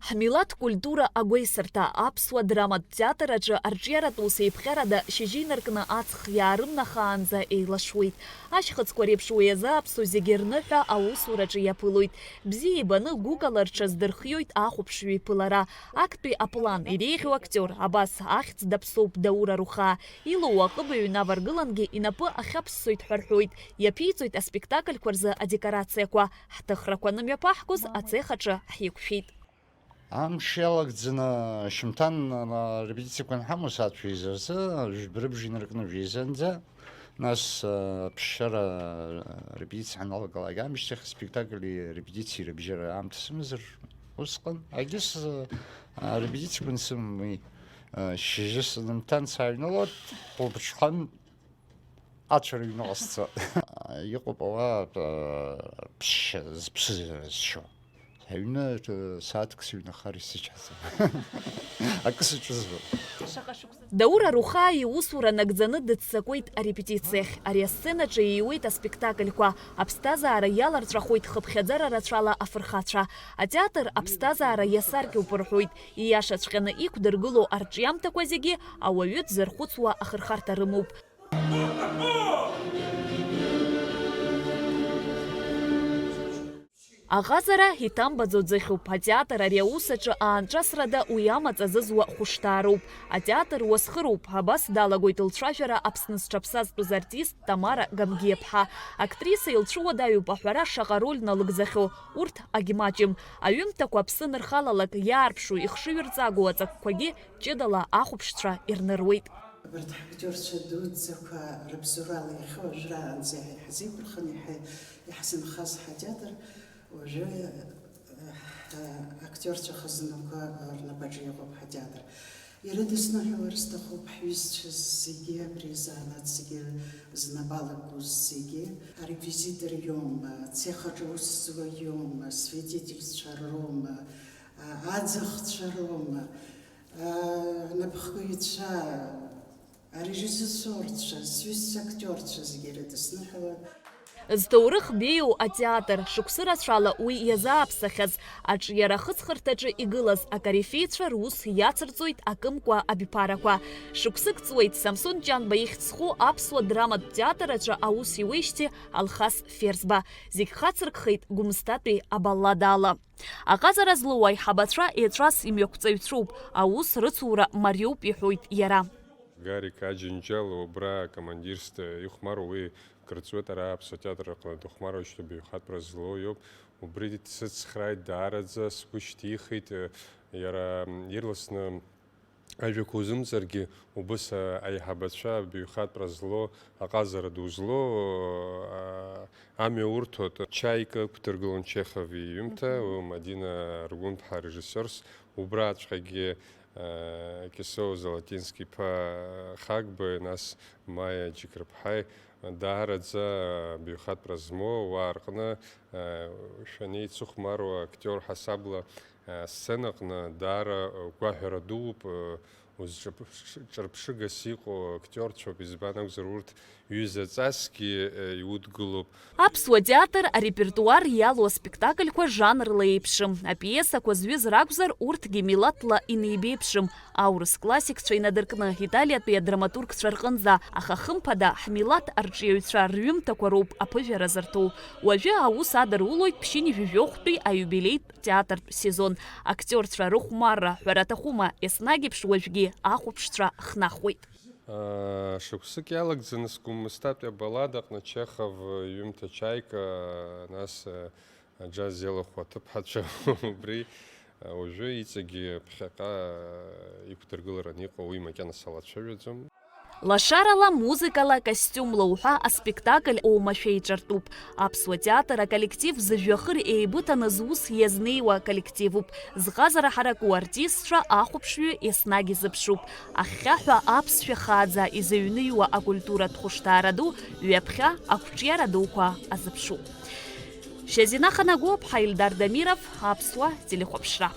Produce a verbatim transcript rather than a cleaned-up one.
Ҳмилаҭ культура агәеисырҭа, аԥсуа драматә театр аҿы арҿиаратә ус еиԥҟьарада шьыжьы инаркны аҵх иаарымнахаанӡа еилашуеит. Ашьхыцқәа реиԥш уи азы аԥсуа зегьы рныҳәа аусураҿы иаԥылоит. Бзиа ибаны гәыкала рҽаздырхиоит ахәаԥшҩы иԥылара. Актәи аплан иреиӷьу актиор абас ахьӡ даԥсоуп Даура Рухаа. Илоу аҟыбаҩ инаваргылангьы инапы ахьаԥссоит ҳәа рҳәоит. Иаԥиҵоит аспектакльқәа рзы адекорациақәа. Ҳҭыхрақәа анымҩаԥаҳгоз ацех аҿы ҳиқәшәеит. Амш иалагӡаны ашьымҭан, а, репетициақәа анҳамоу сааҭ жәеиза рзы, жәбарыбжа инаркны жәеизанӡа, нас, а, ԥсшьара репетициа ҳаналагалак аамышьҭахь, аспектакли репетици рыбжьара аамҭа сымазар усҟан. Агьыс, а, репетициақәа ансымам уи, а, шьыжьы сынымҭан сааҩналоит, хәылбыҽхан ацәа рыҩныҟа сцо. Иҟоуп ауаа, а, ԥсшьа, зыԥсы зшьо. Аҩны, э, сааҭк сыҩнахар исычҳаӡам. Акы сыҿызбом. Даура Рухаа иусура нагӡаны дыццакуеит арепетициахь. Ари асценаҿы ииуеит аспектакльқәа. Аԥсҭазаара иаларҵәахоит хыԥхьаӡара рацәала афырхацәа. Атеатр аԥсҭазаара иасаркьоуп рҳәоит. Ииашаҵәҟьаны иқәдыргыло арҿиамҭақәа зегьы ауаҩы дзырхәыцуа ахырхарҭа рымоуп. Аҟазара иҭамбаӡо ӡыхьуп. Атеатр ари аус аҿы аанҿасрада уи амаҵ азызуа хәышҭаароуп. Атеатр уасхыроуп, абас далагоит лцәажәара Аԥсны зҽаԥсазтәыз артист Тамара Гамгиаԥҳа. Актриса илцәыуадаҩуп аҳәара шаҟа роль налыгӡахьоу, урҭ агьмаҷым. Аҩымҭақәа аԥсы анырхалалак иаарԥшу ихшыҩрҵагоу аҵакқәагьы ҷыдала ахәаԥшцәа ирныруеит. Абарҭ ҳактиорцәа дуӡӡақәа рыбзоурала иахьа уажәраанӡа иаҳа иҳазеиқәырханы, иаҳа иаҳзынхаз ҳатеатр уажәы, э, ҳактиорцәа хазынақәа рнапаҿы иҟоуп ҳатеатр. Ирыдысныҳәалар сҭахуп ҳҩызцәа зегьы, абри азанааҭ зегьы знапы алакуз зегьы, ареквизитор иоума, ацех аҿы аус зуа иоума, асвидетельцәа роума, а, аӡахцәа роума, а, анапхгаҩцәа, арежиссиорцәа, сҩызцәа актиорцәа зегьы ирыдысныҳәалоит. Зҭоурых беиоу атеатр, шықәсы рацәала уи иазааԥсахьаз, аҿиара ахыҵхырҭаҿы игылаз акорифеицәа рус иацырҵоит акымкәа абиԥарақәа. Шықәсык ҵуеит Самсон Ҷанба ихьӡ зху аԥсуа драматә театр аҿы аус иуеижьҭеи Алхас Ферзба. Зегь хацыркхеит Гәымсҭатәи абалладала. Аҟазара злоу аиҳабацәа еҵәас имҩақәҵаҩцәоуп, аус рыцура мариоуп, иҳәоит иара. Гарик Аџьынџьал убра акомандирс ихәмаруа, уи кырҵуеит ара аԥсуа театр аҟны дыхәмаруашәа баҩхатәра злоу иоуп. Убри дсыцхрааит даараӡа, сгәы шьҭихит, иара ирласны ажәақәа узымҵаргьы, убыс аиҳабацәа баҩхатәра злоу, аҟазара ду злоу, а, амҩа урҭоит. Чаика ықәдыргылон Чехов иҩымҭа, уи Мадина Аргәынԥҳа режиссиорс, убраҵәҟьагьы, а, Кьысоу Золотински иԥа Хагбеи, нас Маиа Џьықрыԥҳаи, даараӡа баҩхатәра змоу ауаа рҟны, а, шәанеицыхәмаруа актиор ҳасабла, а, сценаҟны даара гәаҳәара дууп, а, узҿырԥ-, ҿырԥшыгас иҟоу актиорцәоуп, избан акәзар, урҭ ҩызаҵасгьы, а, иудгылоуп. Аԥсуа театр арепертуар иалоу аспектакльқәа жанрла еиԥшым. Апиесақәа зҩыз ракәзар, урҭгьы милаҭла инеибеиԥшым. Аурыс классикцәа инадыркны, италиатәи адраматургцәа рҟынӡа, аха хымԥада, ҳмилаҭ арҿиаҩцәа рҩымҭақәа роуп аԥыжәара зырҭоу. Уажәы аус адырулоит ԥшьынҩажәи жәохәтәи аиубилеитә театртә сезон. Актиорцәа рыхәмарра, ҳәара аҭахума, еснагь еиԥш уажәгьы ахәаԥшцәа хнахуеит. Шықәсык иалагӡаны сгәымсҭатәи абаллада аҟны Чехов иҩымҭа Чаика, нас, аџьаз иалахәу аҭыԥҳацәа, убри, уажәы иҵегьы ԥхьаҟа иқәдыргылараны иҟоу уи макьана салацәажәаӡом. Лашарала, музыкала, костиумла уҳәа аспектакль оумашәа еиҿартәуп. Аԥсуа театр аколлектив зыжәҩахыр еибыҭаны зус иазнеиуа коллективуп. Зҟазара ҳараку артистцәа ахәаԥшҩы еснагь изыԥшуп. Ахьхьаҳәа аԥсшәа хааӡа изыҩныҩуа акультуратә хәышҭаара ду ҩаԥхьа ақәҿиара дуқәа азыԥшуп. Шьазина Ханагәыаԥҳа, Ильдар Дамиров, Аԥсуа телехәаԥшра.